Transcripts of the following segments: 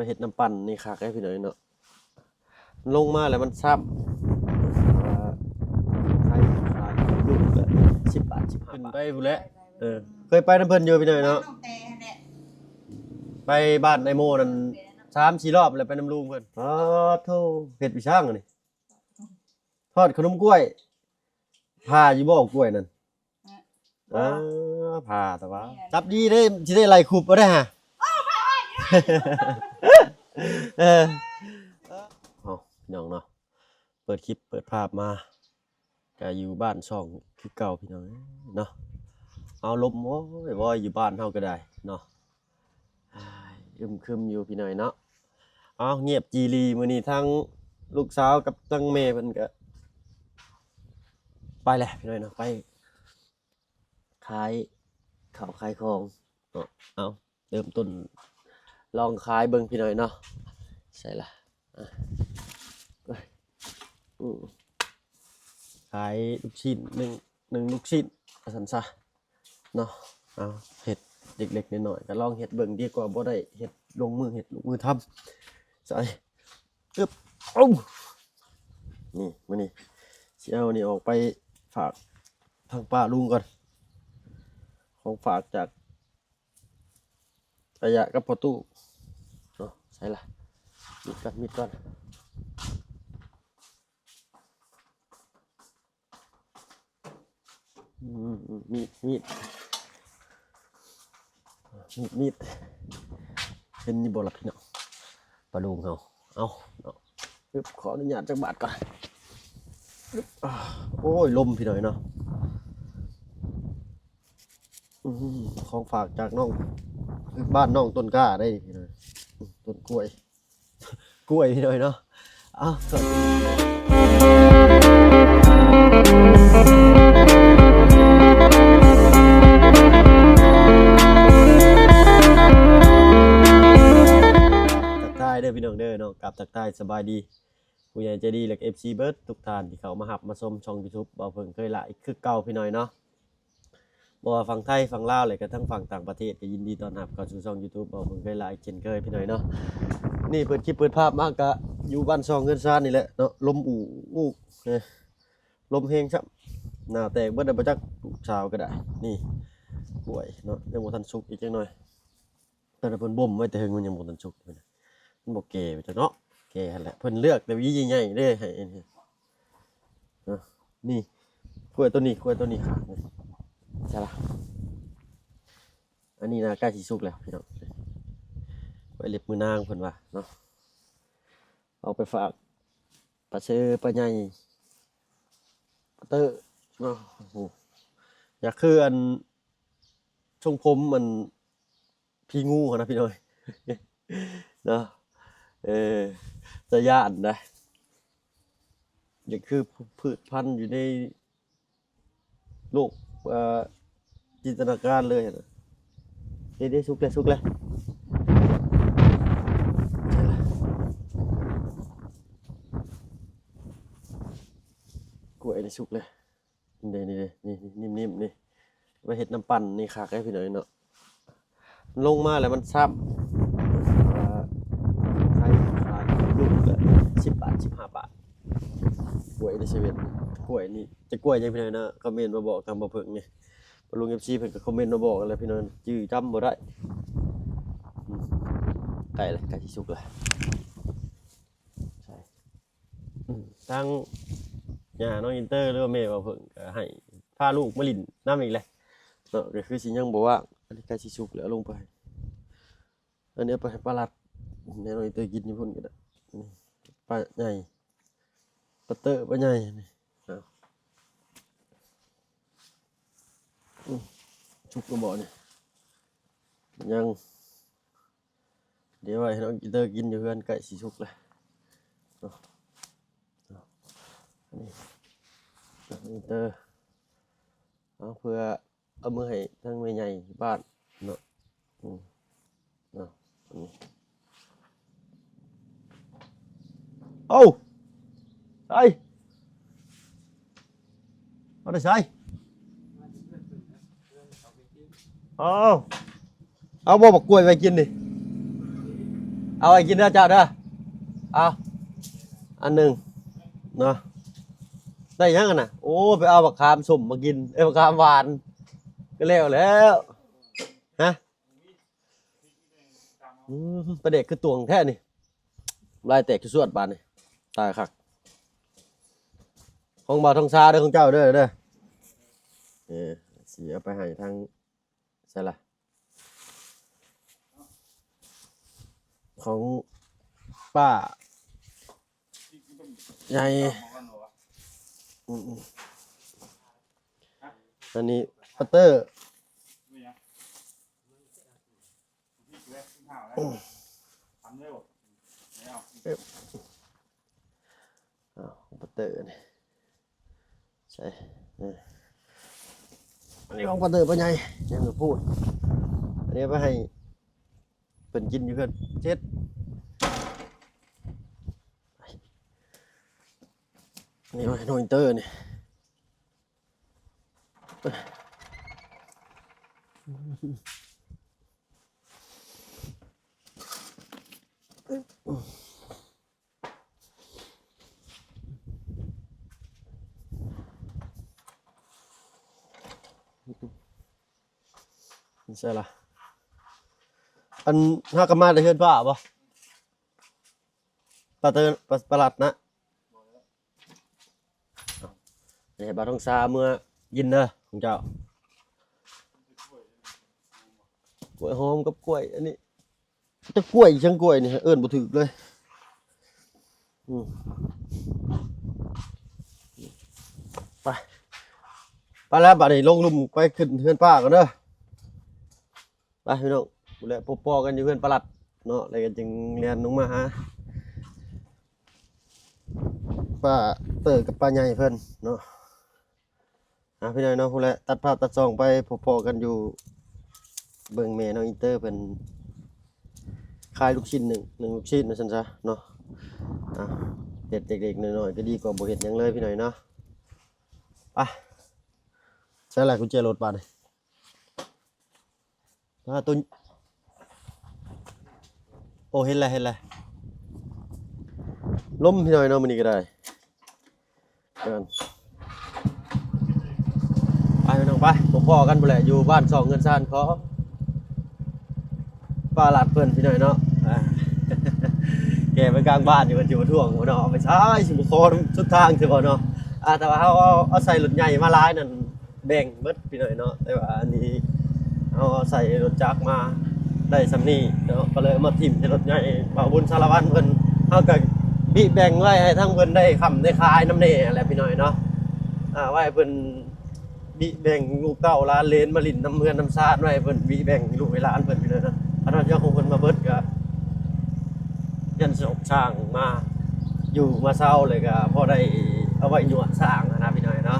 ເຮັດນ້ຳປັ່ນນີ້ຄັກເດ້ພີ່ນ້ອງເນາະ. ລົງມາແລ້ວມັນຊ້ຳ ວ່າຂາຍ ຂາຍລູກລະສິບບາດ ສິບຫ້າບາດ ຂຶ້ນໄປພຸ້ນແຫຼະ. ເອີ ເຄີຍໄປນຳເພິ່ນຢູ່ພີ່ນ້ອງເນາະ. ໄປບ້ານອ້າຍໂມນັ້ນສາມສີ່ລອບແລ້ວ ໄປນຳລຸງເພິ່ນ. ປາດໂທ້ ເຮັດອີ່ຫຍັງອັນນີ້? ທອດຂະໜົມກ້ວຍ. ຜ່າຢູ່ບໍ່ກ້ວຍນັ້ນ? ເອີ ເອີ ຜ່າແຕ່ວ່າ ຈັບດີເດ້ ຊິໄດ້ໄລ່ຂຸບເອົາໄດ້ຫາ. ເອີ ເອົາ ພີ່ນ້ອງເນາະ ເປີດຄລິບເປີດພາບມາ ກະຢູ່ບ້ານຊ່ອງຄືເກົ່າພີ່ນ້ອງເນາະ. ເອົາ ລົມໂອ້ຍວອຍຢູ່ບ້ານເຮົາກະໄດ້ເນາະ. ອາຍ ອຶມຄຶມຢູ່ພີ່ນ້ອງເນາະ. ເອົາ ງຽບຈີລີ ມື້ນີ້ທັງລູກສາວກັບທັງແມ່ເພິ່ນກະໄປແຫຼະພີ່ນ້ອງເນາະ ໄປຂາຍເຂົ້າຂາຍຂອງເນາະ. ເອົາ ເລີ່ມຕົ້ນລອງຂາຍເບິ່ງພີ່ນ້ອງເນາະ. ໃສ່ລະ ອາ ອື ຂາຍລູກຊີ້ນ ໜຶ້ງ ໜຶ້ງລູກຊີ້ນວ່າຊັ້ນຊະ. ເນາະ ເອົາ ເຮັດເລັກໆນ້ອຍໆ ກະລອງເຮັດເບິ່ງ ດີກວ່າບໍ່ໄດ້ເຮັດ ລົງມືເຮັດ ລົງມືທຳ. ໃສ່ ອຶບ ເອົາ ນີ້ ມື້ນີ້ຊິເອົານີ້ອອກໄປຝາກທາງປ້າລຸງກ່ອນ ຂອງຝາກຈາກອາຍະກັບພໍ່ຕູ້ເນາະ. ໃສ່ລະ ມີດກ່ອນ ມີດກ່ອນ. ອືມ ມີດ ມີດ ມີດ ມີດ ເຫັນຢູ່ບໍ່ລະພີ່ນ້ອງ ປ້າລຸງເຮົາ. ເອົາເນາະ ອຶບ ຂໍອະນຸຍາດຈັກບາດກ່ອນ. ອາ ໂອ້ຍ ລົມພີ່ນ້ອງເນາະ. ອືມ ຂອງຝາກຈາກນ້ອງ ບ້ານນ້ອງຕົ້ນກ້າໄດ໋ພີ່ນ້ອງ ຕົ້ນກ້ວຍ. ກ້ວຍພີ່ນ້ອງເນາະ. ເອົາ ສະບາຍດີ ທັກທາຍເດີພີ່ນ້ອງເດີເນາະ ກັບທັກທາຍສະບາຍດີ ຜູ້ໃຫຍ່ໃຈດີ ແລະ ເອັຟຊີ ເບິດທຸກທ່ານທີ່ເຂົ້າມາຮັບມາຊົມຊ່ອງຢູທູບ ເບົາເຜິ້ງເຄີຍຫຼາຍຄືເກົ່າພີ່ນ້ອງເນາະ. ບໍ່ວ່າຝັ່ງໄທ ຝັ່ງລາວ ແລະກະທັງຝັ່ງຕ່າງປະເທດ ກະຍິນດີຕ້ອນຮັບເຂົ້າສູ່ຊ່ອງຢູທູບ ເບົາເຜິ້ງເຄີຍຫຼາຍເຊັ່ນເຄີຍພີ່ນ້ອງເນາະ. ນີ້ເປີດຄລິບເປີດພາບມາກະຢູ່ບ້ານຊ່ອງເຮືອນຊານນີ້ແຫຼະເນາະ. ລົມອູ້ອູ້ ເອີ ລົມແຮງຊ້ຳ ໜ້າແຕກເບິດແລ້ວບໍ່ຈັກ ລູກສາວກະໄດ້. ນີ້ກ້ວຍເນາະ ຍັງບໍ່ທັນສຸກ ອີກຈັກໜ່ອຍ. ຕອນນັ້ນເພິ່ນບົ່ມໄວ້ແຕ່ເຫິງ ມັນຍັງບໍ່ທັນສຸກຢູ່ນະ ມັນບໍ່ແກ່ໄປຈັກເນາະ. ແກ່ຫັ້ນແຫຼະ ເພິ່ນເລືອກແຕ່ຫວີໃຫຍ່ໆເດ້ ໃຫ້ ເນາະ. ນີ້ ກ້ວຍໂຕນີ້ ກ້ວຍໂຕນີ້ຂາດນີ້ ໃຊ່ລະ. ອັນນີ້ນະ ໃກ້ຊິສຸກແລ້ວພີ່ນ້ອງ ກ້ວຍເລັບມືນາງເພິ່ນວ່າເນາະ. ເອົາໄປຝາກປ້າເຊີ ປ້າໃຫຍ່ ປ້າເຕີເນາະ. ໂອ້ໂຫ ຢາກຄືອັນ ຊົງຜົມອັນ ຜີງູຫັ້ນນະພີ່ນ້ອງເນາະ. ເອີ ຕາຢ້ານນະ ຢາກຄືພືດພັນຢູ່ໃນໂລກ ເອີ ຈິນຕະນາການເລີຍຫັ້ນນະ. ເດ້ໆ ສຸກແລ້ວ ສຸກແລ້ວ ກ້ວຍນີ້ສຸກແລ້ວ. ນີ້ເດ້ ນີ້ເດ້ ນີ້ ນີ້ ນິ້ມໆ ນີ້ ໄວ້ເຮັດນ້ຳປັ່ນນີ້ຄັກເດ້ພີ່ນ້ອງເນາະ. ລົງມາແລ້ວມັນຊ້ຳ ວ່າຂາຍ ຂາຍລູກລະສິບບາດ ສິບຫ້າບາດ. ກ້ວຍໃນເຊເວັ່ນ ກ້ວຍນີ້ ຈັກກ້ວຍຫຍັງພີ່ນ້ອງເນາະ ຄອມເມັນມາບອກທາງບ່າວເຜິ້ງນີ້. ລຸງເອັຟຊີເພິ່ນກະຄອມເມັນມາບອກຫັ້ນແຫຼະພີ່ນ້ອງ ຈື່ຈຳບໍ່ໄດ້. ອືມ ໃກ້ລະ ໃກ້ຊິສຸກລະ. ໃຊ່ ອືມ ທາງຍ່ານ້ອງອິນເຕີ ຫຼືວ່າແມ່ບ່າວເຜິ້ງກະໃຫ້ພາລູກມາຫຼິ້ນນຳອີກແຫຼະເນາະ. ກະຄືຊິຍັງບໍ່ວ່າງ ອັນນີ້ໃກ້ຊິສຸກແລ້ວ ເອົາລົງໄປ ອັນນີ້ເອົາໄປໃຫ້ປາລັດ ແມ່ນ້ອງອິນເຕີກິນຢູ່ພຸ້ນກະໄດ້. ນີ້ ປາໃຫຍ່ ປາເຕີ ປາໃຫຍ່ ນີ້ ເອົາ ອືມ ສຸກລະບໍ່ນີ້? ຍັງ ດຽວໄວ້ໃຫ້ນ້ອງອິນເຕີກິນຢູ່ເຮືອນ ໃກ້ຊິສຸກແລ້ວເນາະ. ອັນນີ້ ນ້ອງອິນເຕີ ເອົາ ເພື່ອເອົາມືໃຫ້ທາງແມ່ໃຫຍ່ບ້ານເນາະ. ອືມ ເອົາ ອັນນີ້ ເອົາ ໃສ ມາແຕ່ໃສ? ເອົາ ເອົາບໍ່ບັກກ້ວຍໄວ້ກິນນີ້? ເອົາໄວ້ກິນເດີເຈົ້າເດີ. ເອົາອັນໜຶ່ງເນາະ. ໄດ້ຫຍັງຫັ້ນນະ? ໂອ້ ໄປເອົາບັກຂາມສົ້ມມາກິນ ເອີ ບັກຂາມຫວານ ກໍແລ້ວແລ້ວ. ຮະ? ອືມ ປາແດກຄືຕວງແທ້ນີ້. ນ້ຳລາຍແຕກຊວດບາດນີ້. ຕາຍຄັກ. ຂອງບ່າວທອງຊາເດີ ຂອງເຈົ້າເດີ ເດີ. ເອີ ຊິເອົາໄປໃຫ້ທາງ ໃສລະ? ຂອງປ້າໃຫຍ່. ອືມ ອັນນີ້ປາເຕີ. ອ້າວ ຂອງປາເຕີນີ້ ໃສ່ ເອີ ອັນນີ້ຂອງປາເຕີປ້າໃຫຍ່ ຍັງບໍ່ພູດ. ອັນນີ້ໄປໃຫ້ເພິ່ນກິນຢູ່ເຮືອນເຈັດ. ອັນນີ້ໄວ້ໃຫ້ນ້ອງອິນເຕີນີ້. ໃສ່ລະ ອັນ ເຮົາກໍມາແຕ່ເຮືອນປ້າບໍ່? ປ້າເຕີ ປ້າ ປ້າລັດນະ. ນີ້ໃຫ້ບ່າວທອງຊາເມືອກິນເດີຂອງເຈົ້າ. ກ້ວຍຫອມກັບກ້ວຍອັນນີ້ ແຕ່ກ້ວຍ ເຊິ່ງກ້ວຍນີ້ເອີ້ນບໍ່ຖືກເລີຍ. ອືມ ໄປ ໄປແລ້ວ ບາດນີ້ລົງລຸ່ມໄປຂຶ້ນເຮືອນປ້າກ່ອນເດີ. ໄປພີ່ນ້ອງ ພຸ້ນແຫຼະ ພົບພໍ້ກັນຢູ່ເຮືອນປ້າລັດເນາະ ແລ້ວກໍຈຶ່ງແລ່ນລົງມາຫາປ້າເຕີກັບປ້າໃຫຍ່ເພິ່ນເນາະ. ອ່າ ພີ່ນ້ອງເນາະ ພຸ້ນແຫຼະ ຕັດພາບຕັດຊ່ອງໄປ ພົບພໍ້ກັນຢູ່ ເບິ່ງແມ່ນ້ອງອິນເຕີເພິ່ນຂາຍລູກຊີ້ນ ໜຶ້ງ ໜຶ້ງລູກຊີ້ນວ່າຊັ້ນຊະເນາະ. ອ່າ ເຮັດເລັກໆນ້ອຍໆ ກໍດີກວ່າບໍ່ເຮັດຫຍັງເລີຍ ພີ່ນ້ອງເນາະ. ໄປ ໃສ່ລະ ກຸນແຈລົດບາດນີ້. ອ່າ ຕົວ ໂອ້ ເຫັນແລ້ວ ເຫັນແລ້ວ ລົມພີ່ນ້ອງເນາະ ມື້ນີ້ກໍໄດ້. ໄປພີ່ນ້ອງ ໄປ ພົບພໍ້ກັນພຸ້ນແຫຼະ ຢູ່ບ້ານຊ່ອງເຮືອນຊານຂອງປ້າລັດເພິ່ນ ພີ່ນ້ອງເນາະ. ອ່າ ແກ່ໄປກາງບ້ານຢູ່ ເພິ່ນຊິບໍ່ທ້ວງບໍ່ເນາະ ເອົາໄປໃສ ຊິບໍ່ຂໍນຳສຸດທາງຊິບໍ່ເນາະ. ອ່າ ແຕ່ວ່າເຮົາເອົາ ເອົາໃສ່ລົດໃຫຍ່ມາຫຼາຍນັ້ນ ແບ່ງເບິດພີ່ນ້ອງເນາະ ແຕ່ວ່າອັນນີ້ເຮົາໃຊ້ລົດຈັກມາໄດ້ສ່ຳນີ້ເນາະ ກໍເລີຍເອົາມາຖິ້ມໃສ່ລົດໃຫຍ່ບ່າວບຸນສາລະວັນເພິ່ນ. ເຮົາກໍບິແບ່ງໄວ້ໃຫ້ທາງເພິ່ນໄດ້ຄ້ຳໄດ້ຂາຍນຳແດ່ແຫຼະພີ່ນ້ອງເນາະ. ອ່າ ໄວ້ໃຫ້ເພິ່ນບິແບ່ງລູກເຕົ້າຫຼານເຫຼນມາຫຼິ້ນນຳເຮືອນນຳຊານ ໄວ້ໃຫ້ເພິ່ນບິແບ່ງລູກໃຫ້ຫຼານເພິ່ນພີ່ນ້ອງເນາະ. ຄັນວ່າເຈົ້າຂອງເພິ່ນມາເບິດກໍ ຢ້ານສອກສ້າງມາຢູ່ມາເຊົ່າ ແລ້ວກໍພໍໄດ້ເອົາໄວ້ຍົວະສ້າງຫັ້ນນະພີ່ນ້ອງເນາະ.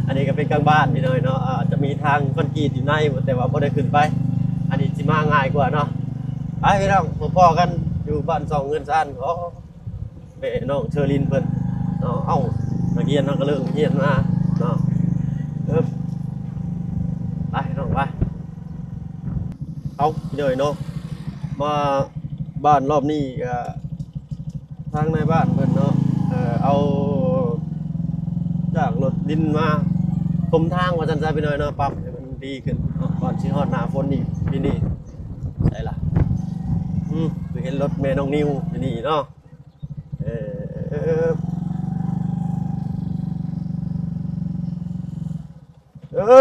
ອັນນີ້ກໍເປັນກາງບ້ານພີ່ນ້ອງເນາະ ອາດຈະມີທາງຄອນກຣີດຢູ່ໃນ ແຕ່ວ່າບໍ່ໄດ້ຂຶ້ນໄປ ອັນນີ້ຊິມາງ່າຍກວ່າເນາະ. ໄປພີ່ນ້ອງ ພໍ້ກັນຢູ່ບ້ານຊ່ອງເຮືອນຊານຂອງແມ່ນ້ອງເຊີລິນເພິ່ນເນາະ. ເອົ້າ ນັກຮຽນເຮົາກໍເລີກຮຽນມາເນາະ. ເອີ ໄປພີ່ນ້ອງ ໄປ. ເອົາ ພີ່ນ້ອງເນາະ ມາບ້ານລອບນີ້ກໍທາງນາຍບ້ານເພິ່ນເນາະ ເອົາຈາກລົດດິນມາຖົມທາງວ່າຊັ້ນຊະພີ່ນ້ອງເນາະ ປັບໃຫ້ມັນດີຂຶ້ນເນາະ ກ່ອນຊິຮອດໜ້າຝົນອີກປີນີ້. ໃສລະ ອື ຄືເຫັນລົດແມ່ນ້ອງນິວຢູ່ນີ້ເນາະ. ເອີ ເອີ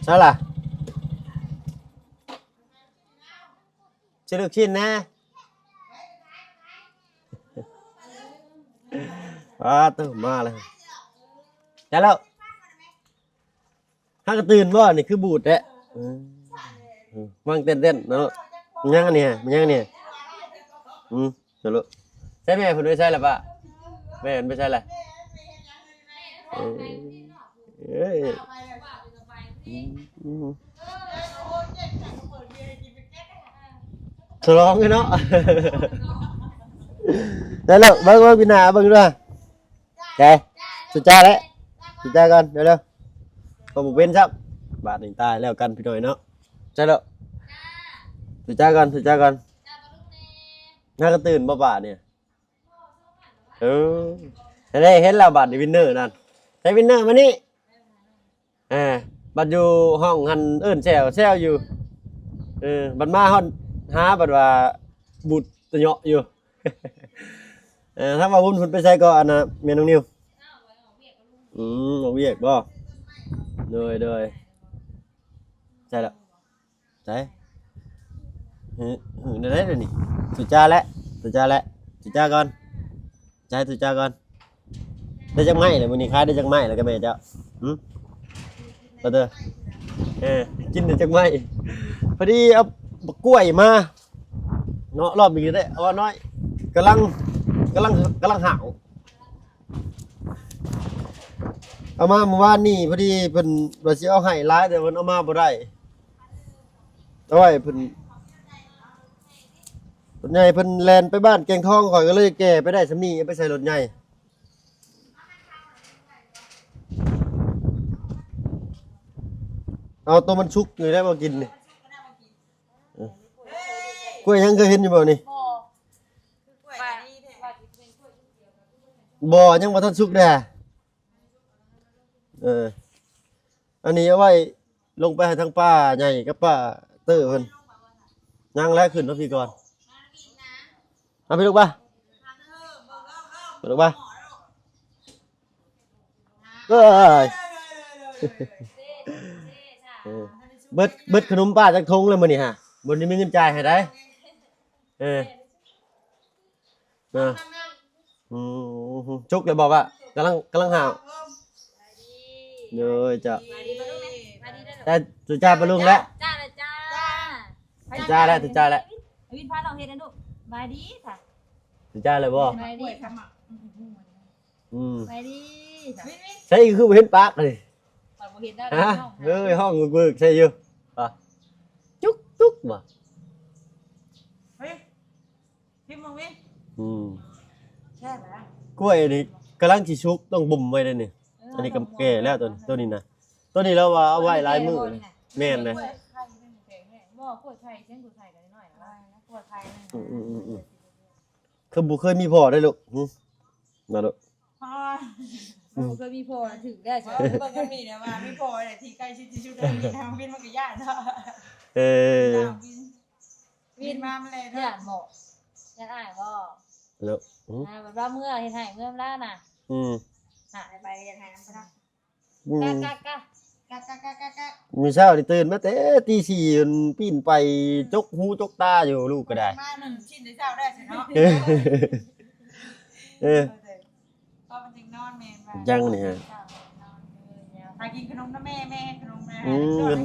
ໃສລະ ຊື້ລູກຊີ້ນແດ່. ອ້າ ໂຕ ມາແລ້ວ ໄດ້ແລ້ວ. ຫາກະຕື່ນບໍ່ ນີ້ຄືບູດແທ້. ເອີ ມັງເຕັ້ນໆເນາະ. ມັນຫຍັງອັນນີ້ ມັນຫຍັງອັນນີ້? ອືມ ສະຫຼຸບ ໃສແມ່ເພິ່ນໄປໃສລະປ້າ? ແມ່ເພິ່ນໄປໃສລະ? ເອີ ເອີຍ ອືມ ສະຫຼອງເນາະ. ໄດ້ແລ້ວ ເບິ່ງ ເບິ່ງ ປີໜ້າເບິ່ງດ້ວຍ. ແກ ສຸດຈາແຫຼະ ສຸດຈາກ່ອນ ເລັວໆ ກໍບໍ່ເປັນຊ້ຳ. ບາດນີ້ຕາຍແລ້ວກັນພີ່ນ້ອງເນາະ. ໃຊ່ແລ້ວ ທຸຈ້າກ່ອນ ທຸຈ້າກ່ອນ. ຫາກະຕື່ນບໍ່ບາດນີ້? ເອີ ເຫັນແລ້ວ ເຫັນແລ້ວບາດນີ້ ວິນເນີນັ້ນ. ໃສ່ວິນເນີມານີ້. ເອີ ບັດຢູ່ຫ້ອງຫັ້ນເອີ້ນແຊວ ແຊວຢູ່. ເອີ ບັດມາຮອດຫາ ບັດວ່າບູດຕະເຍາະຢູ່. ເອີ ທາງວ່າວຸ້ນເພິ່ນໄປໃສກໍ ອັນນ່າ ແມ່ນ້ອງນິວ? ອືມ ອອກວຽກບໍ່? ໂດຍ ໂດຍ. ໃສ່ລະ ໃສ່ ຫື ຫື ໄດ້ແລ້ວນີ້. ທຸຈ້າແຫຼະ ທຸຈ້າແຫຼະ ທຸຈ້າກ່ອນ. ໃສ່ທຸຈ້າກ່ອນ. ໄດ້ຈັກໄມ້ແລ້ວ ມື້ນີ້ຂາຍໄດ້ຈັກໄມ້ແລ້ວກັບແມ່ເຈົ້າ? ຫື ບໍ່ເຕີ ເອີ ກິນໄດ້ຈັກໄມ້? ພໍດີເອົາບັກກ້ວຍມາເນາະ ລອບນີ້ໄດ້ເອົານ້ອຍ ກຳລັງ ກຳລັງ ກຳລັງຫາວ. ເອົາມາມື້ວານນີ້ ພໍດີເພິ່ນວ່າຊິເອົາໃຫ້ຫຼາຍ ແຕ່ເພິ່ນເອົາມາບໍ່ໄດ້ ເອົາໄວ້ເພິ່ນ ລົດໃຫຍ່ເພິ່ນແລ່ນໄປບ້ານແກງທອງ ຂ້ອຍກໍເລີຍແກ່ໄປໄດ້ສ່ຳນີ້ ເອົາໄປໃສ່ລົດໃຫຍ່. ເອົາໂຕມັນສຸກນີ້ແຫຼະມາກິນນີ້. ເອີ ກ້ວຍຫຍັງ ເຄີຍເຫັນຢູ່ບໍ່ນີ້? ບໍ່ ຍັງບໍ່ທັນສຸກເດ້. ເອີ ອັນນີ້ເອົາໄວ້ລົງໄປໃຫ້ທາງປ້າໃຫຍ່ກັບປ້າເຕີເພິ່ນ. ຍັງແຫຼະ ຂຶ້ນມາພີ້ກ່ອນ. ມາພີ້ລູກປະ ໄປລູກປະ. ເອີຍ ເອີ ເບິດ ເບິດຂະໜົມປ້າຈັກຖົງແລ້ວມື້ນີ້ຫາ ບໍ່ໄດ້ມີເງິນຈ່າຍໃຫ້ໃດ. ເອີ ນະ ອືມ ສຸກແລ້ວບໍ່ປະ? ກຳລັງ ກຳລັງຫາວ. ໂດຍ ເຈົ້າ ສະບາຍດີປະລຸງແຫຼະ ສະບາຍດີເດີ ແຕ່ສຸຈ້າປະລຸງແຫຼະ ຈ້າ ຈ້າ ສຸຈ້າແຫຼະ ສຸຈ້າແຫຼະ. ວິນ ພານ້ອງເຮັດນະລູກ. ສະບາຍດີ ສະ ສຸຈ້າແລ້ວບໍ່? ສະບາຍດີ ອືມ ສະບາຍດີ. ໃສຄືບໍ່ເຫັນປາກເລີຍ? ຂ້ອຍບໍ່ເຫັນແລ້ວ ຮະ ເຮີ້ຍ ຮ້ອງເບີກໆ ໃສຢູ່? ປະ ຈຸກໆ ບໍ່? ເຮີ້ຍ ພິມເບິ່ງວິ ອືມ ແຊບແລ້ວ. ກ້ວຍນີ້ກຳລັງຊິສຸກ ຕ້ອງບົ່ມໄວ້ເດ້ນີ້. ເອີ ອັນນີ້ກໍແກ່ແລ້ວ ໂຕນີ້ ໂຕນີ້ນະ ໂຕນີ້ລາວວ່າເອົາໄວ້ຫຼາຍມື້. ແມ່ນເດ້ ກ້ວຍໄຂ່ແຂງແຮງ. ບໍ່ ກ້ວຍໄຂ່ ສຽງກ້ວຍໄຂ່ກໍນ້ອຍໆ ແລ້ວ ກ້ວຍໄຂ່ ອືມໆ ຄືບໍ່ເຄີຍມີພໍ່ໄດ້ລູກ. ຫຶ ມາໂລດ ບໍ່ເຄີຍມີພໍ່ ຖືກແລ້ວ. ເບິ່ງກັນນີ້ນະວ່າມີພໍ່ແຫຼະທີ່ໃກ້ຊິດທີ່ສຸດ ແລ້ວວິນ ວິນມັນກໍຢ້ານເນາະ. ເອີ ວິນ ວິນມາແລ້ວ ຢ້ານບໍ່? ຢ້ານອ້າຍບໍ່? ແລ້ວ ອືມ ອ່າ ແບບວ່າເມື່ອເຮັດໃຫ້ເມື່ອລານະ. ອືມ ຫາໄປເຮັດໃຫ້ນຳເພິ່ນນະ. ອືມ ກະ ກະ ກະ ກະ ກະ ກະ ກະ ກະ ມື້ເຊົ້ານີ້ຕື່ນມາແຕ່ຕີສີ່ ປີນໄປຈົກຫູຈົກຕາຢູ່ ລູກກໍໄດ້ ມາໜຶ່ງຊິນແຕ່ເຊົ້າໄດ້ຊັ້ນເນາະ. ເອີ ພໍມັນຈຶ່ງນອນແມ່ນວ່າ ຍັງນີ້ຮະ ພາກິນຂະໜົມນຳແມ່ ແມ່ເຮັດຂະໜົມມາ. ອືມ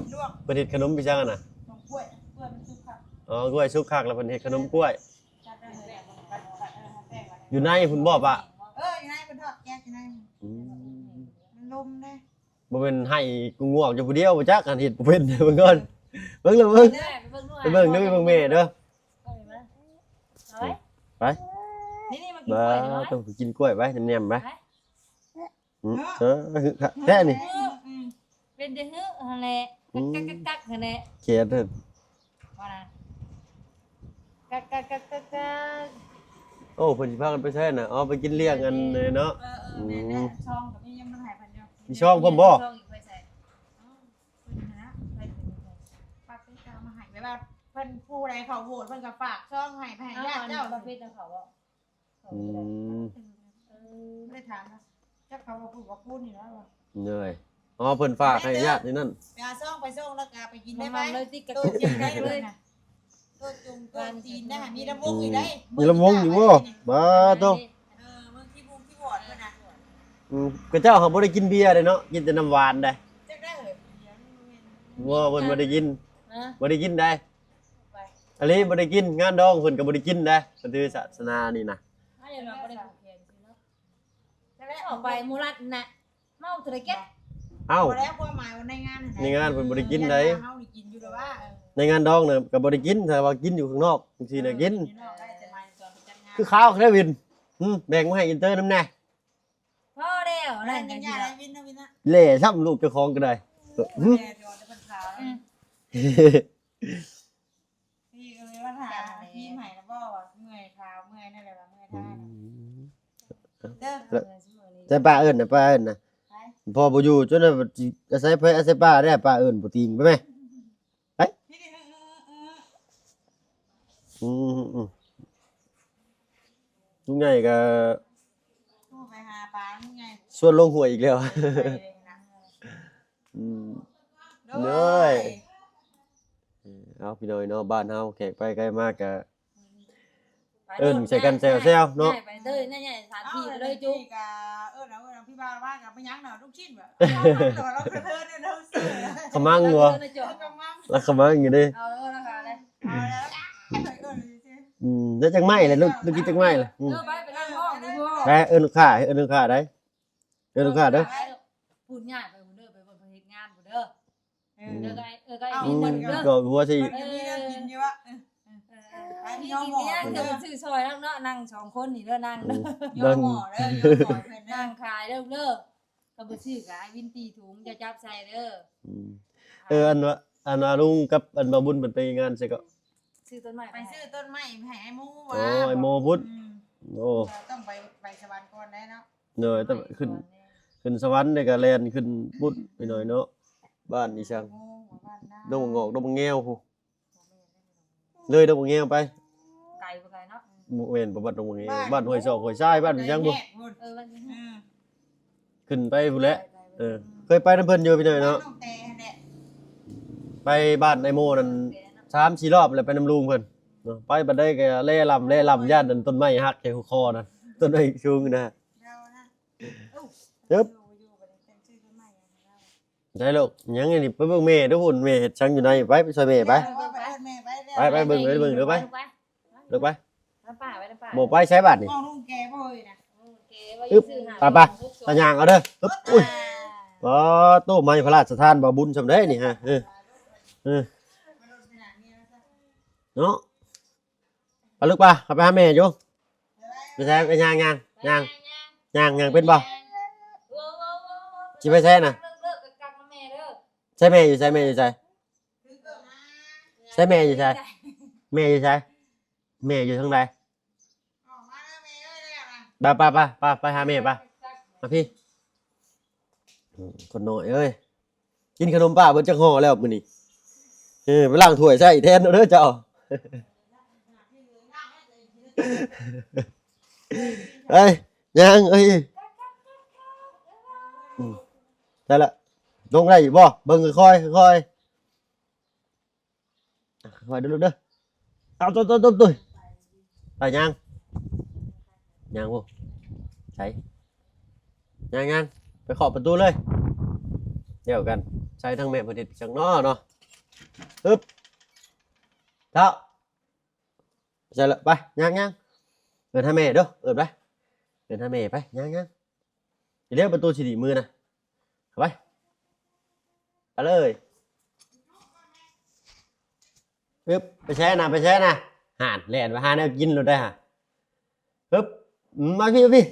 ເພິ່ນເຮັດຂະໜົມຄືຫຍັງຫັ້ນນະ? ຂະໜົມກ້ວຍ ກ້ວຍມັນສຸກຄັກ. ອໍ ກ້ວຍສຸກຄັກ ແລ້ວເພິ່ນເຮັດຂະໜົມກ້ວຍ. ຢູ່ໃນພຸ້ນບໍ່ປະ? ເອີ ຢູ່ໃນເພິ່ນທອດແກະຢູ່ໃນ. ອືມ ມັນລົມເດ້. ບໍ່ແມ່ນໃຫ້ກູງວກຢູ່ຜູ້ດຽວບໍ່ຈັກ ອັນເຮັດບໍ່ເປັນ. ເບິ່ງກ່ອນ ເບິ່ງເລີຍ ເບິ່ງ ໄປເບິ່ງເດີ ເບິ່ງແມ່ເດີ. ເອົາໄວ້ ໄປ ນີ້ໆ ມາກິນກ້ວຍນີ້ ໄປ ຕ້ອງໄປກິນກ້ວຍໄປ ແນມໆ ໄປ. ອືມ ເອີ ແທ້ນີ້ ອືມ ອືມ ເປັນແຕ່ຫຶຫັ້ນແຫຼະ ອືມ ກັກໆໆ ຫັ້ນແຫຼະ ແຂນເພິ່ນ ວ່ານະ ກັກໆໆໆ. ໂອ້ ເພິ່ນຊິພາກັນໄປໃສນະ? ອໍ ໄປກິນລ້ຽງອັນນີ້ເນາະ. ເອີໆ ແມ່ນແຫຼະ ອືມ ຊອງກໍມີ ຍັງບໍ່ໃຫ້ເພິ່ນຢູ່. ມີຊອງພ້ອມບໍ່? ຊອງອີກໄປໃສ? ເພິ່ນນະ ໄປເພິ່ນ ປັດໄປກາມາໃຫ້ ແບບວ່າເພິ່ນຜູ້ໃດເຂົ້າໂຫວດ ເພິ່ນກໍຝາກຊອງໃຫ້ ໄປໃຫ້ຍາດເຈົ້າ. ປະເພດນຳເຂົາບໍ່? ອືມ ເອີ ບໍ່ໄດ້ຖາມນະ ຈັກເຂົາວ່າຜູ້ວ່າຄູນນີ້ແຫຼະວ່າ. ເລີຍ ອໍ ເພິ່ນຝາກໃຫ້ຍາດຢູ່ນັ້ນ ໄປຫາຊອງ ໄປຊອງ ແລ້ວກໍໄປກິນໄດ້ໄປ. ໂຕຈີນໄດ້ເພິ່ນນະ ໂຕຈົງໂຕຈີນນະ ມີລຳວົງອີກໄດ໋. ອືມ ມີລຳວົງອີກບໍ່? ບາໂຕ ເອີ ເມືອງທີ່ບຸງທີ່ວອດເພິ່ນນະ. ອືມ ຂະເຈົ້າເຮົາບໍ່ໄດ້ກິນເບຍເດ້ເນາະ ກິນແຕ່ນ້ຳຫວານໄດ໋. ຈັກໄດ້ເອີຍ ບໍ່ ເພິ່ນບໍ່ໄດ້ກິນ ຮະ ບໍ່ໄດ້ກິນໄດ໋. ອາລີບໍ່ໄດ້ກິນ ງານດອງເພິ່ນກໍບໍ່ໄດ້ກິນເດ້ ເພິ່ນຖືສາສະໜານີ້ນະ. ເອົາຢ່າງວ່າບໍ່ໄດ້ຜູກແຂນຊື່ເນາະ ແລ້ວອອກໄປໝູ່ລັດນະ ເມົາທຸລະກິດ. ເອົ້າ ບໍ່ແລ້ວຄວາມໝາຍວ່າໃນງານຫັ້ນນະ ໃນງານເພິ່ນບໍ່ໄດ້ກິນໃດ໋. ເຮົານີ້ກິນຢູ່ແລ້ວວ່າ ເອີ ໃນງານດອງນະກໍບໍ່ໄດ້ກິນ ແຕ່ວ່າກິນຢູ່ຂ້າງນອກຈັ່ງຊີ້ນະກິນ. ເອີ ກິນນອກໄດ້ ແຕ່ໝາຍຕອນຈັດງານ ຄືຂາວແທ້ວິນ. ຫຶ ແບ່ງມາໃຫ້ອິນເຕີນຳແດ່. ພໍແລ້ວ ນັ້ນກໍຊິແຫຼະຊ້ຳລູກເຈົ້າຂອງກໍໄດ້. ຫຶ ແດ່ດຽວແຕ່ເພິ່ນຂາວ ອືມ. ໃສ່ປ້າເອີ້ນນະ ປ້າເອີ້ນນະ. ພໍ່ບໍ່ຢູ່ ຈົນວ່າຊິອາໄສໃຜອາໄສປ້າແດ່ ປ້າເອີ້ນບໍ່ຕີງ ໄປແມ່ ໄປ. ອືມ ອືມ ອືມ ລຸງໃຫຍ່ກໍ ໂທໄປຫາປ້າລຸງໃຫຍ່ ຊວນລົງຫ້ວຍອີກແລ້ວ. ໄປເລີຍນະ ອືມ ໂດຍ ໂດຍ. ເອີ ເອົາ ພີ່ນ້ອງເນາະ ບ້ານເຮົາແຂກໄປໃຜມາກະ ໄປໂລດ ເອີ້ນໃສ່ກັນແຊວໆເນາະ ຍ້າຍໄປເລີຍ ຍ້າຍສະຖານທີ່ໄປເລີຍຈຸ. ກະເອີ້ນເອົາ ເອີ້ນເອົາ ພີ່ບ່າວມາກະບໍ່ຫຍັງດອກ ລູກຊິ້ນ ເອີ ຂະມັງບໍ່ ຂະມັງຢູ່ເດ້. ເອົາແລ້ວລະ ເອົາແລ້ວ ອືມ ໄດ້ຈັກໄມ້ແຫຼະ ລູກ ລູກກິນຈັກໄມ້ແຫຼະ. ອືມ ເອີ ໄປ ໄປນັ່ງຫ້ອງຢູ່ພຸ້ນ ໄປເອີ້ນລູກຄ້າ ເອີ້ນລູກຄ້າໄດ້ ເອີ້ນລູກຄ້າເດີ ພຸ້ນ ຍ້າຍໄປພຸ້ນເດີ ໄປບ່ອນເພິ່ນເຮັດງານພຸ້ນເດີ. ເອີ ເອີ ກໍ ກໍ ເອົາ ອີກ ເພິ່ນກໍ ເອີ ກໍຫົວຊິ ເພິ່ນກໍມີແນວກິນຢູ່ວະ. ເອີ ເອີ ເອີ ໄປ ໄປ ມີກິນ ມີ ເອີ ເດີ ຊື້ຊ່ອຍນຳເນາະ ນັ່ງສອງຄົນນີ້ເດີ ນັ່ງເດີ ອືມ ຍອມໝໍເດີ ຍອມໝໍເພິ່ນເດີ ນັ່ງຂາຍເດີ ເດີ. ກໍບໍ່ຊື້ກໍອ້າຍວິນຕີຖົງ ເຈົ້າຈັບໃສ່ເດີ. ອືມ ເອີ ອັນວ່າ ອັນວ່າລຸງກັບອັນບ່າວບຸນເພິ່ນໄປງານໃສກໍ ຊື້ຕົ້ນໄມ້ ໄປຊື້ຕົ້ນໄມ້ໃຫ້ອ້າຍໂມ ໂອ້ ວ່າ ອ້າຍໂມພຸ້ນ. ອືມ ໂອ້ ຕ້ອງໄປ ໄປສະຫວັນກ່ອນໄດ໋ເນາະ. ໂດຍ ຕ້ອງຂຶ້ນ ຂຶ້ນສະຫວັນແລ້ວກໍແລ່ນຂຶ້ນພຸ້ນໄປໜ້ອຍເນາະ ບ້ານອີ່ສັງ ດອກໝາກງອກ ດອກໝາກແງວພຸ້ນ ເລີຍດອກໝາກແງວໄປ ໄກບໍ່ໄກເນາະ. ບໍ່ແມ່ນ ບໍ່ ບ້ານດອກໝາກແງວ ບ້ານ ບ້ານຫ້ວຍຊອກຫ້ວຍຊາຍ ບ້ານອີ່ສັງບຸ ເອີ ບ້ານ ເອີ ຂຶ້ນໄປພຸ້ນແຫຼະ. ເອີ ເຄີຍໄປນຳເພິ່ນຢູ່ພີ່ນ້ອງເນາະ ໄປບ້ານອ້າຍໂມນັ້ນສາມສີ່ລອບແລ້ວ ໄປນຳລຸງເພິ່ນເນາະ ໄປປານໃດກໍແລລຳແລລຳ ຢ້ານອັນຕົ້ນໄມ້ຫັກແຖວຄໍນັ້ນ ຕົ້ນໄມ້ສູງນະ. ເອີ ໃຊ່ລູກ ຍັງອັນນີ້ ໄປເບິ່ງແມ່ເດີ້ພຸ້ນ ແມ່ເຮັດສັງຢູ່ໃນ ໄປ ໄປຊ່ອຍແມ່ໄປ ເອີ ໄປ ໄປ ໄປເບິ່ງ ໄປເບິ່ງເດີ້ ໄປ ເອີ ໄປ ເບິ່ງໄປ ໄປ ໄປ ບໍ່ໄປໃສບາດນີ້ ເວົ້າລຸງແກບໍ່ເອີຍນະ ອຶບ ໄປ ໄປ ໄປຍ່າງເອົາເດີ້ ອຶບ ອຸ້ຍ ປາໂຕ ໄມ້ພະລາຊະທານບ່າວບຸນຊ່ຳໃດນີ້ຮະ ເອີ ເອີ ເນາະ. ໄປລູກ ໄປ ເຮົາໄປຫາແມ່ຢູ່ ໄປໃສ ໄປຍ່າງ ຍ່າງ ຍ່າງ ຍ່າງ ຍ່າງເປັນບໍ່ ຊິໄປໃສນະ ໃສແມ່ຢູ່ໃສ ແມ່ຢູ່ໃສ ໃສແມ່ຢູ່ໃສ ແມ່ຢູ່ໃສ ແມ່ຢູ່ທາງໃດ ໄປ ໄປ ໄປ ໄປ ໄປຫາແມ່ໄປ ມາພີ້ ອືມ ຄົນນ້ອຍເອີຍ ກິນຂະໜົມປ້າເບິດຈັກຫໍ່ແລ້ວມື້ນີ້ ເອີ ໄປລ້າງຖ້ວຍໃຊ້ແທນເດີເຈົ້າ ເອີຍ ຍ່າງ ເອີຍ ອືມ ໄດ້ລະ ລົງໄດ້ຢູ່ບໍ່ ເບິ່ງຄ່ອຍໆ ຄ່ອຍໆ. ອ່ະ ຄ່ອຍເດີລູກເດີ ເອົາ ໂຕ ໂຕ ໂຕ ໂຕ ໄປຍ່າງ ຍ່າງ ໂອ້ ໃສ ຍ່າງ ຍ່າງ ໄປເຄາະປະຕູເລີຍ ດຽວກັນ ໃສ່ທາງແມ່ເພິ່ນເຮັດຈັ່ງເນາະ ເນາະ ອຶບ ເຈົ້າ ໃສ່ລະ ໄປ ຍ່າງ ຍ່າງ ເອີ້ນຫາແມ່ເດີ ເອີ້ນໄປ ເອີ້ນຫາແມ່ໄປ ຍ່າງ ຍ່າງ. ເດ ປະຕູຊິໜີບມືນະ ເຂົ້າໄປ ໄປເລີຍ ອຶບ ໄປໃສນະ ໄປໃສນະ ຫານ ແລ່ນໄປຫາແນວກິນໂລດໄດ໋ຫະ ອຶບ ມາພີ້ ມາພີ້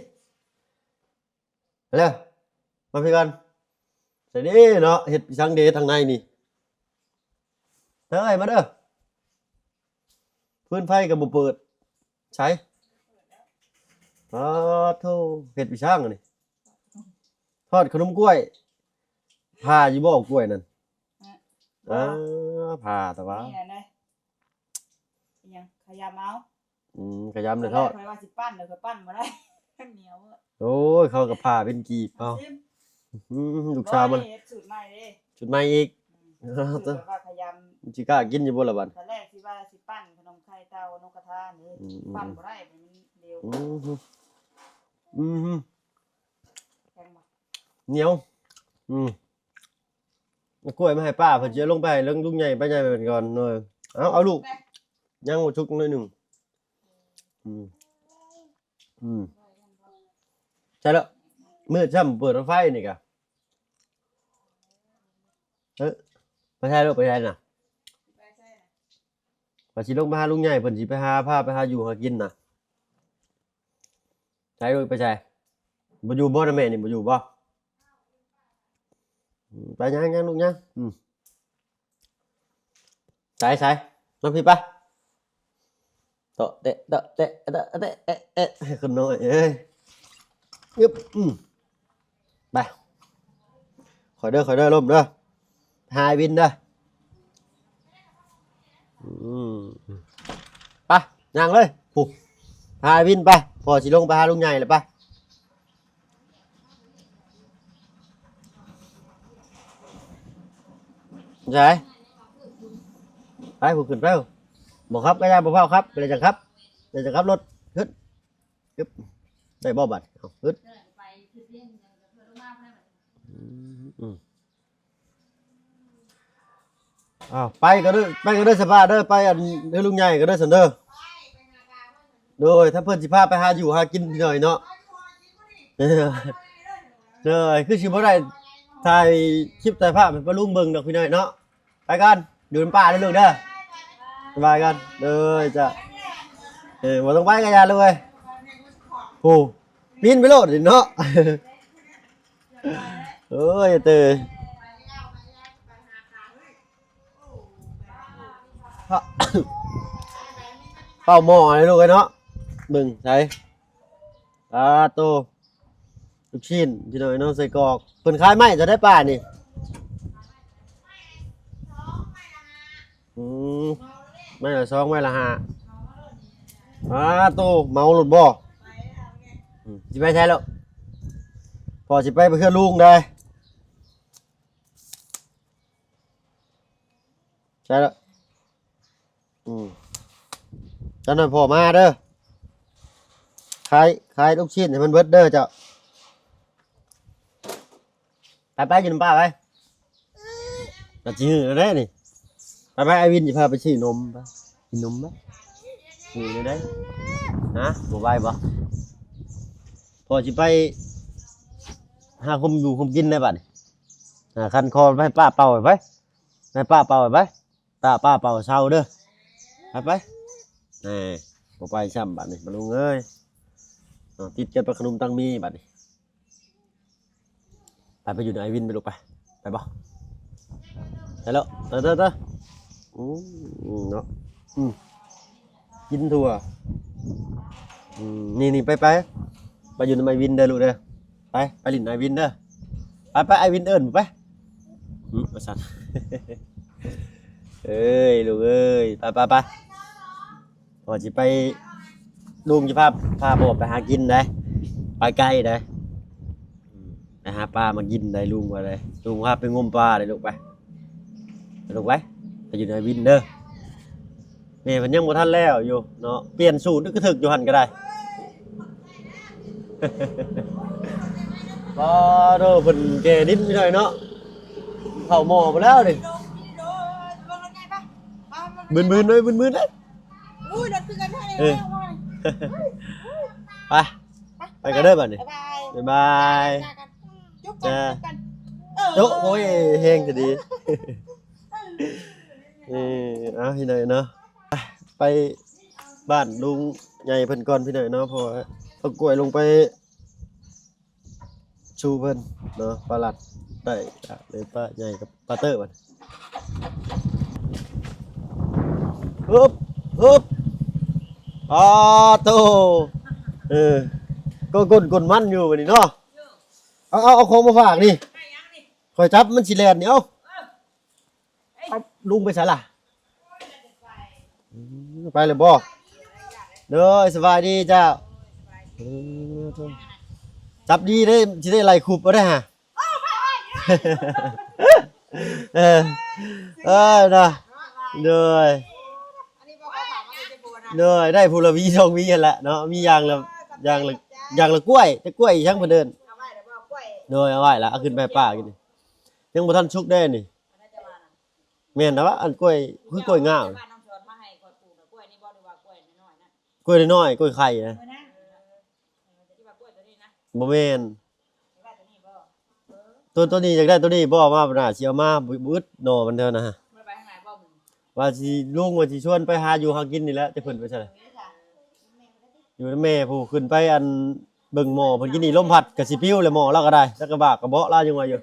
ມາເລີຍ ມາພີ້ກ່ອນ ໃສເດເນາະ ເຮັດອີ່ສັງເດທາງໃນນີ້ ເອີຍ ມາເດີ ຟືນໄຟກໍບໍ່ເປີດ ໃສ ປາໂທ ເຮັດອີ່ສັງອັນນີ້ ທອດຂະໜົມກ້ວຍ ຜ່າຢູ່ບໍ່ກ້ວຍນັ້ນ ເອີ ອ່າ ຜ່າແຕ່ວ່າ ນີ້ແຫຼະເລີຍ ອີ່ຫຍັງ ຂະຢຳເອົາ ອືມ ຂະຢຳແລ້ວທອດ ຂ້ອຍວ່າຊິປັ້ນ ແລ້ວຂ້ອຍປັ້ນບໍ່ໄດ້ ມັນໜຽວ ໂອ້ຍ ເຂົາກໍຜ່າເປັນກີບເອົາ ຊິມ ອືມ ລູກສາວມັນ ບໍ່ ເຮັດສູດໃໝ່ເດ້ ສູດໃໝ່ອີກ ອືມ ເອີ ສູດແບບວ່າຂະຢຳ ຊິກ້າກິນຢູ່ບໍ່ລະບັດ ຕອນແລກຊິວ່າຊິປັ້ນຂະໜົມໄຂ່ເຕົານົກກະທານີ້ ອືມ ປັ້ນບໍ່ໄດ້ ມັນເຫຼວ ອືມ ອືມ ແຂງບໍ່ ໜຽວ ອືມ ເອົາກ້ວຍມາໃຫ້ປ້າ ເພິ່ນຊິເອົາລົງໄປໃຫ້ລຸງໃຫຍ່ ປ້າໃຫຍ່ໄປເພິ່ນກ່ອນ ເອີ ເອົາ ເອົາລູກ ຍັງບໍ່ສຸກໜ້ອຍໜຶ່ງ ອືມ ອືມ ໃຊ່ແລ້ວ ມືດຊ້ຳ ເປີດໄຟນີ້ກະ ເອີ ໄປໃສລູກ ໄປໃສນະ ວ່າຊິລົງໄປຫາລຸງໃຫຍ່ ເພິ່ນຊິໄປຫາ ພາໄປຫາຢູ່ຫາກິນນະ ໃສລູກ ໄປໃສ ບໍ່ຢູ່ບໍ່ນະແມ່ນີ້ ບໍ່ຢູ່ບໍ່ ອືມ ໄປຍ່າງໆ ລູກຍ່າງ ອືມ ໃສ ໃສ ມາພີ້ປະ ເຕາະແຕະ ເຕາະແຕະ ເຕາະແຕະ ແອະ ແອະ ຄົນນ້ອຍເອີຍ ອຶບ ອືມ ໄປ ຄ່ອຍເດີ ຄ່ອຍເດີ ລົມເດີ ຫາອ້າຍວິນເດີ. ອືມ ໄປ ຍ່າງເລີຍ ຜູ້ ຫາອ້າຍວິນໄປ ພໍ່ຊິລົງໄປຫາລຸງໃຫຍ່ແລ້ວ ໄປ. ໃສ ໄປ ຜູ້ຂຶ້ນໄປ ບໍ່ຂັບກໍຢ່າ ບໍ່ຟ້າວຂັບ ແລ້ວຈັ່ງຂັບ ແລ້ວຈັ່ງຂັບລົດ ຂຶ້ນ ອຶບ ໄດ້ບໍ່ບາດ ເອົາ ຮຶດ ອືມ ອືມ ອ້າວ ໄປກໍເດີ ໄປກໍເດີ ສະບາຍເດີ ໄປອັນເຮືອນລຸງໃຫຍ່ກໍເດີຊັ້ນເດີ. ໂດຍ ຖ້າເພິ່ນຊິພາໄປຫາຢູ່ຫາກິນໜ້ອຍເນາະ. ໂດຍ ຄືຊິບໍ່ໄດ້ຖ່າຍຄລິບຖ່າຍພາບໃຫ້ປ້າລຸງເບິ່ງດອກພີ່ນ້ອງເນາະ. ໄປກ່ອນ ຢູ່ນຳປ້າເດີລູກເດີ ສະບາຍກ່ອນ. ໂດຍ ເຈົ້າ ເອີ ບໍ່ຕ້ອງໄປກໍຢ່າລູກເອີຍ ໂອ້ ປີນໄປໂລດເນາະ. ໂອ້ຍ ເຕີ ເຂົ້າໝໍ້ເລີຍລູກເອີຍເນາະ. ເບິ່ງໃສ ປາໂຕ ລູກຊີ້ນພີ່ນ້ອງເນາະ ໄສ້ກອກ ເພິ່ນຂາຍໄມ້ເທົ່າໃດປ້ານີ້? ອືມ ໄມ້ລະສອງ ໄມ້ລະຫ້າ ປາໂຕ ເໝົາໂລດບໍ່? ອືມ ຊິໄປໃສແລ້ວ? ພໍ່ຊິໄປ ໄປເຮືອນລຸງໄດ໋. ໃຊ່ແລ້ວ ອືມ ຈັກໜ້ອຍພໍ່ມາເດີ ຂາຍ ຂາຍລູກຊີ້ນໃຫ້ມັນເບິດເດີເຈົ້າ. ໄປ ໄປ ຢູ່ນຳປ້າໄປ ກໍຊິຫື້ແລ້ວເດ້ນີ້. ໄປ ໄປ ອ້າຍວິນຊິພາໄປຊື້ນົມ ໄປ ກິນນົມໄປ. ຫື້ແລ້ວເດ້ ຮະ ບໍ່ໄຫວບໍ່? ພໍ່ຊິໄປຫາຄົມຢູ່ຄົມກິນແລ້ວບັດນີ້. ຫາຄັນຄໍໄປ ປ້າເປົ່າໄປ ໃຫ້ປ້າເປົ່າໄປ ຕາປ້າເປົ່າເຊົາເດີ. ໄປ ໄປ ແນ່ ບໍ່ໄປຊ້ຳບັດນີ້ ປ້າລຸງເອີຍ ເນາະ ຕິດກັນປາຂະໜຸມຕັງມີບັດນີ້. ໄປ ໄປຢູ່ນຳອ້າຍວິນໄປລູກໄປ ໄປບໍ່? ໄປແລ້ວ ເຕີ ເຕີ ເຕີ ອືມ ເນາະ ອືມ ກິນທົ່ວ ອືມ ນີ້ ນີ້ ໄປ ໄປ ໄປຢູ່ນຳອ້າຍວິນເດີລູກເດີ ໄປ ໄປຫຼິ້ນອ້າຍວິນເດີ ໄປ ໄປ ອ້າຍວິນເອີ້ນໄປ ອືມ ວ່າຊັ້ນ ເອີຍ ລູກເອີຍ ໄປ ໄປ ໄປ ວ່າຊິໄປ ລຸງຊິພາ ພາພໍ່ໄປຫາກິນໄດ໋ ໄປໄກໄດ໋ ອືມ ໄປຫາປາມາກິນໄດ໋ ລຸງວ່າໄດ໋ ລຸງພາໄປງົມປາໄດ໋ ລູກໄປ ລູກໄປ ໄປຢູ່ນຳອ້າຍວິນເດີ. ແມ່ເພິ່ນຍັງບໍ່ທັນແລ້ວຢູ່ເນາະ ປ່ຽນສູດກະຖືກຢູ່ຫັ້ນກໍໄດ້. ປາໂທ ເພິ່ນແກ່ດິນໄປໜ້ອຍເນາະ ເຂົ້າໝໍ້ໄປແລ້ວນີ້ ບືນໆເລີຍ ບືນໆເລີຍ. ອຸ້ຍ ລົດຄືກັນແທ້ ເອີ ເລີຍ ໄປ ໄປ ໄປກັນເດີບັດນີ້ ບາຍບາຍ ບາຍບາຍ ເຈີກັນ ເຈີກັນ ໂຈະ ໂອ້ຍ ແຮງແທ້ດີ ເອີ ເອົາ ພີ່ນ້ອງເນາະ ໄປບ້ານລຸງໃຫຍ່ເພິ່ນກ່ອນ ພີ່ນ້ອງເນາະ ເພາະວ່າເອົາກ້ວຍລົງໄປ ສູ່ເພິ່ນເນາະ ປາລັດໄດ້ ເລີຍປາໃຫຍ່ກັບປາເຕີບັດ ຮຶບ ຮຶບ ອາໂຕ ເອີ ກໍກົ້ນ ກົ້ນມັນຢູ່ບັດນີ້ເນາະ ເອົາ ເອົາ ເອົາຂອງມາຝາກນີ້ ຂ້ອຍຈັບມັນຊິແລ່ນນີ້ ເອົາ ເອົາ ລຸງໄປໃສລະ? ອືມ ໄປແລ້ວບໍ່? ໂດຍ ສະບາຍດີເຈົ້າ ເອີ ຈັບດີເດ້ ຊິໄດ້ໄລ່ຄຸບເອົາໄດ້ຫາ ເອີ ເອີນະ ໂດຍ ໂດຍ ໄດ້ຜູ້ລະຫວີສອງຫວີຫັ້ນແຫຼະເນາະ ມີຢ່າງລະ ຢ່າງລະ ຢ່າງລະກ້ວຍ ແຕ່ກ້ວຍອີຫຍັງເພິ່ນເອີ້ນ ໂດຍ ເອົາໄວ້ລະ ເອົາຂຶ້ນໄປໃຫ້ປ້າກິນ ຍັງບໍ່ທັນສຸກເດ້ນີ້. ແມ່ນແລ້ວ ອັນກ້ວຍ ຄືກ້ວຍງາວ ກ້ວຍນ້ອຍໆ ກ້ວຍໄຂ່ນະ ບໍ່ແມ່ນ ໂຕ ໂຕນີ້ຢາກໄດ້ໂຕນີ້ບໍ່ ມາ ໜ້າຊິເອົາມາ ບ- ບ- ອຶດໜໍ່ມັນເທື່ອນະ ວ່າຊິ ລຸງວ່າຊິຊວນໄປຫາຢູ່ຫາກິນນີ້ແຫຼະ ແຕ່ເພິ່ນໄປໃສລະ ຢູ່ນຳແມ່ຜູ້ ຂຶ້ນໄປ ອັນ ເບິ່ງໝໍ້ເພິ່ນກິນນີ້ ລົມພັດກະຊິປິວແຫຼະ ໝໍ້ລາວກະໄດ້ ຈັກກະບາກກະເບາະລາວຍັງວ່າຢູ່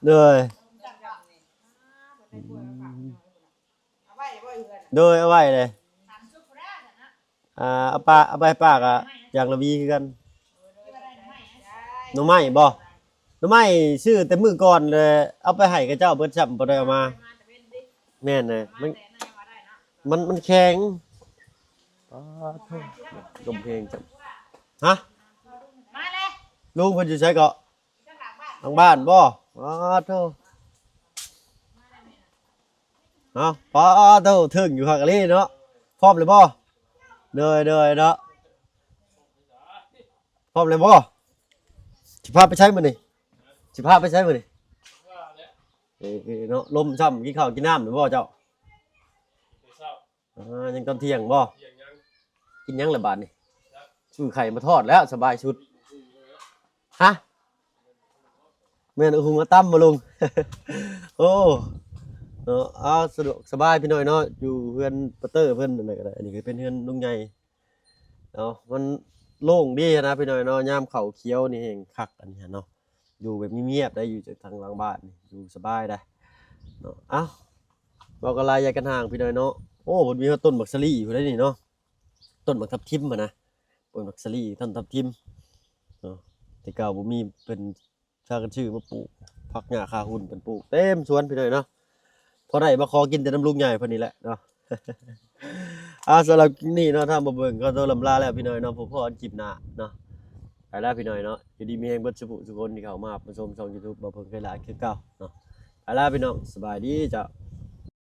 ໂດຍ ອືມ ໂດຍ ເອົາໄວ້ເລີຍ ອ່າ ເອົາປາ ເອົາໄປໃຫ້ປ້າກະຢາກລະຫວີຄືກັນ ໜໍ່ໄມ້ບໍ່? ໜໍ່ໄມ້ຊື້ແຕ່ມື້ກ່ອນແລ້ວ ເອົາໄປໃຫ້ເຂົາເຈົ້າເບິດຊ້ຳ ບໍ່ໄດ້ເອົາມາ. ແມ່ນແຫຼະ ມັນ ມັນ ມັນແຂງ. ປາດໂທ້ ລົມແຮງຈັງ. ຮະ? ມາແລ້ວ. ລຸງເພິ່ນຢູ່ໃສເກາະ? ທາງບ້ານບໍ່? ປາດໂທ້ ເອົາ ປາດໂທ້ ເທິງຢູ່ຄັກອີ່ຫຼີເນາະ. ພ້ອມແລ້ວບໍ່? ໂດຍ ໂດຍເນາະ. ພ້ອມແລ້ວບໍ່? ຊິພາໄປໃສມື້ນີ້? ຊິພາໄປໃສມື້ນີ້? ເອີເນາະ ລົມຊ້ຳ. ກິນເຂົ້າກິນນ້ຳແລ້ວບໍ່ເຈົ້າ? ອາ ຍັງຕອນທ່ຽງບໍ່? ກິນຫຍັງລະບາດນີ້? ຊື້ໄຂ່ມາທອດແລ້ວສະບາຍສຸດ. ຮະ? ແມ່ນ ເອົາຫຸງມາຕຳບໍ່ລຸງ? ໂອ້ ເນາະ ເອົາ ສະດວກສະບາຍພີ່ນ້ອງເນາະ ຢູ່ເຮືອນປາເຕີເພິ່ນ ອັນນັ້ນກໍໄດ້. ອັນນີ້ກໍເປັນເຮືອນລຸງໃຫຍ່ເນາະ ມັນໂລ່ງດີນະພີ່ນ້ອງເນາະ. ຍາມເຂົ້າຂຽວນີ້ແຮ່ງຄັກ ອັນນີ້ເນາະ ຢູ່ແບບງຽບໆໄດ໋ ຢູ່ທາງຫຼັງບ້ານນີ້ ຢູ່ສະບາຍໄດ໋ເນາະ. ເອົ້າ ເວົ້າກັນຫຼາຍຢາກກັນຫ່າງພີ່ນ້ອງເນາະ. ໂອ້ ເພິ່ນມີຮອດຕົ້ນໝາກສາລີພຸ້ນໃດ໋ນີ້ເນາະ ຕົ້ນໝາກທັບທິມຫັ້ນນະ ຕົ້ນໝາກສາລີ ຕົ້ນທັບທິມເນາະ. ແຕ່ເກົ່າບໍ່ມີ ເພິ່ນພາກັນຊື້ມາປູກ ຜັກຫຍ້າຄາຫຸ່ນເພິ່ນປູກເຕັມສວນພີ່ນ້ອງເນາະ. ພໍໄດ້ມາຂໍກິນແຕ່ນຳລຸງໃຫຍ່ເພິ່ນນີ້ແຫຼະເນາະ. ອ່າ ສຳລັບຄລິບນີ້ເນາະ ທ່ານຜູ້ເບິ່ງ ຂໍຕົວລຳລາແລ້ວພີ່ນ້ອງເນາະ. ພົບພໍ້ກັນຄລິບໜ້າເນາະ. ໄປແລ້ວພີ່ນ້ອງເນາະ ຢູ່ດີມີແຮງເບິດສູ່ຜູ້ສູ່ຄົນທີ່ເຂົ້າມາຮັບມາຊົມຊ່ອງຢູທູບ ບໍ່ເພິ່ງເຄີຍຫຼາຍຄືເກົ່າເນາະ. ໄປແລ້ວພີ່ນ້ອງ ສະບາຍດີເຈົ້າ.